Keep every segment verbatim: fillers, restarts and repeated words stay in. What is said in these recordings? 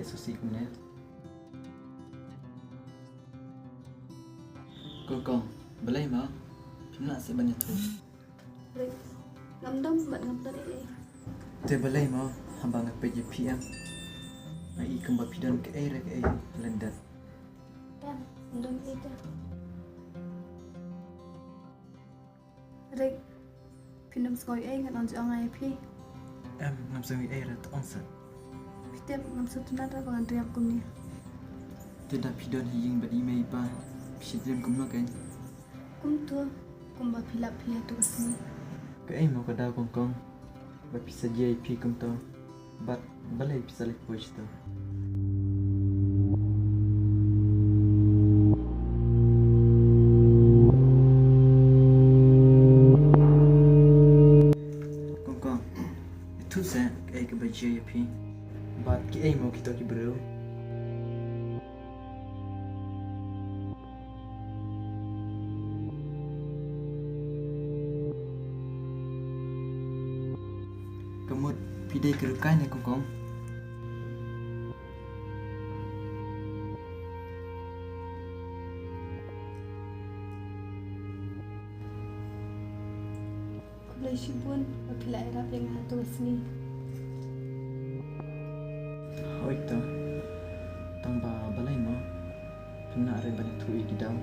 Susi kumne. Kong Kong, balei mo? Phim lah seh ban ïathuh. Rik, ngam dom bad ngam don ei ei. Te balei mo, haba nga peit ïa phi em, nga i kumba phi don kaei re kaei lyndet. Em, ngam don ei ei te. Rik, phin ym sngew ei ei ngan ong jong nga ïa phi? Em, ngam sngew ei ei re, to ong seh. Phi tip ngam sngewtynnat re ba ngan riam kumne. Te da phi don ha ïing bad i mei i pa, phi shu riam kumno kein? Kumto, kumba phi lap phi ha tu ka sngi. Kaei mo ka daw Kong Kong ba phi sa jia ïa phi kumto? Bad balei phi sa leit poi shato? Kong Kong, ïathuh seh kaei kaba jia ïa phi. Bad kiei mo kito ki briew? Ka mut phi dei ka rukai ne Kong Kong? Khublei shibun ba phi la ïarap ïa nga ha tu ka sngi. Hooid to. Tang ba balei mo? Phim lah re ban ïathuh ïa ki daw.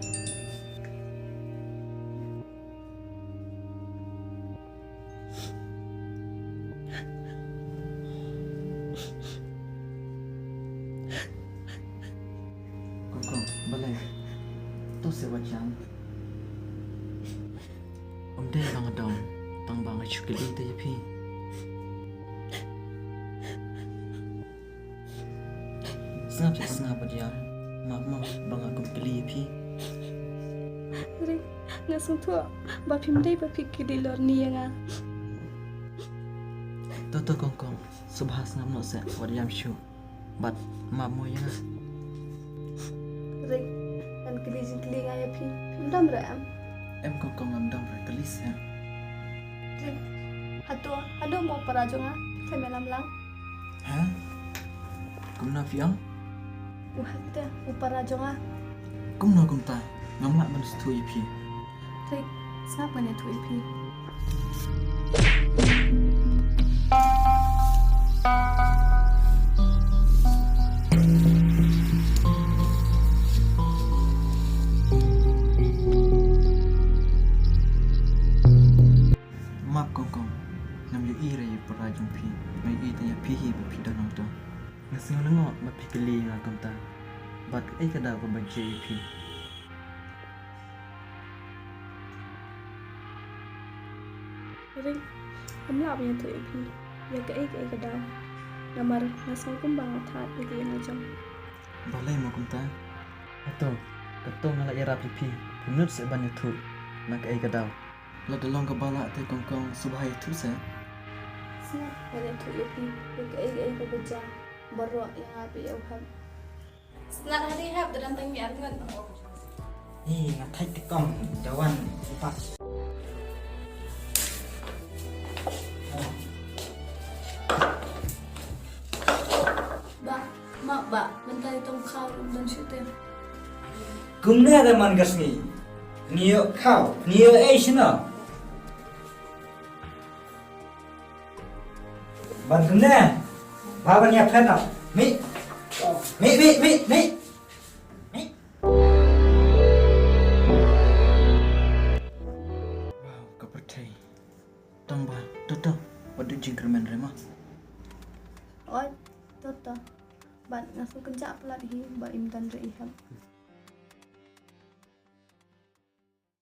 Kong Kong, balei? To seh wat jan. Ym dei ba nga dom, tang ba nga shu kylli te ïa phi. Sngap seh, sngap bad ïam. Map mo ba nga kum kylli ïa phi. Rik, nga sngewthuh ba phim dei ba phi kylli lorni ïa nga. To to Kong Kong, sngewbha sngap noh seh, wat ïam shuh. Bad map mo ïa nga. Rik, ngan kylli jingkylli nga ïa phi. Phim dom re em? Em Kong Kong, ngam dom re, kylli seh. Rik, hato, hato mo para jong nga? Phi khlem ïalam lang? Ha? Kumno phi ong? U hak te, u para jong nga. Kumno kumta? Ngam lah ban sngewthuh ïa phi. Rik, sngap ngan ïathuh ïa phi. Map Kong Kong, ngam ïohi re ïa u para jong phi, nga ïohi tang ïa phi hi ba phi don hangto. Nga sngew lyngngoh ba phi kylli ïa nga kumta. Bad kaei ka daw kaba jia ïa phi? Ring, ngam lah ban ïathuh ïa phi ïa kaei kaei ka daw. Namar nga sngew kumba nga thad ïa ka ïing la jong. Balei mo kumta? Hato kato nga la ïarap ïa phi, phim nud seh ban ïathuh na kaei ka daw. Lada long kaba lah te Kong Kong sngewbha ïathuh seh. Sngap ban ïathuh ïa phi ïa kaei kaei kaba jia baroh ïa nga bad ïa u Hep. Sngap ha ri Hep, da dang tang miet ngut. Ih, nga thait te Kong, da wan i Pat. Bah, map bah, mynta i tong khaw ruh ym don shuh te. Kumne da man ka sngi. Phin ïoh khaw, phin ïoh ei shano? Ban kumne. Ba ban ïa phet na. Mih. Mih, mih, mih, mih. Mih. Wow, ka pyrthei. Tang ba, to to. Wat duh jingkyrmen re ma. Oi, to to. Bad nga sngewkynjah palat hi ba im don re i Hep.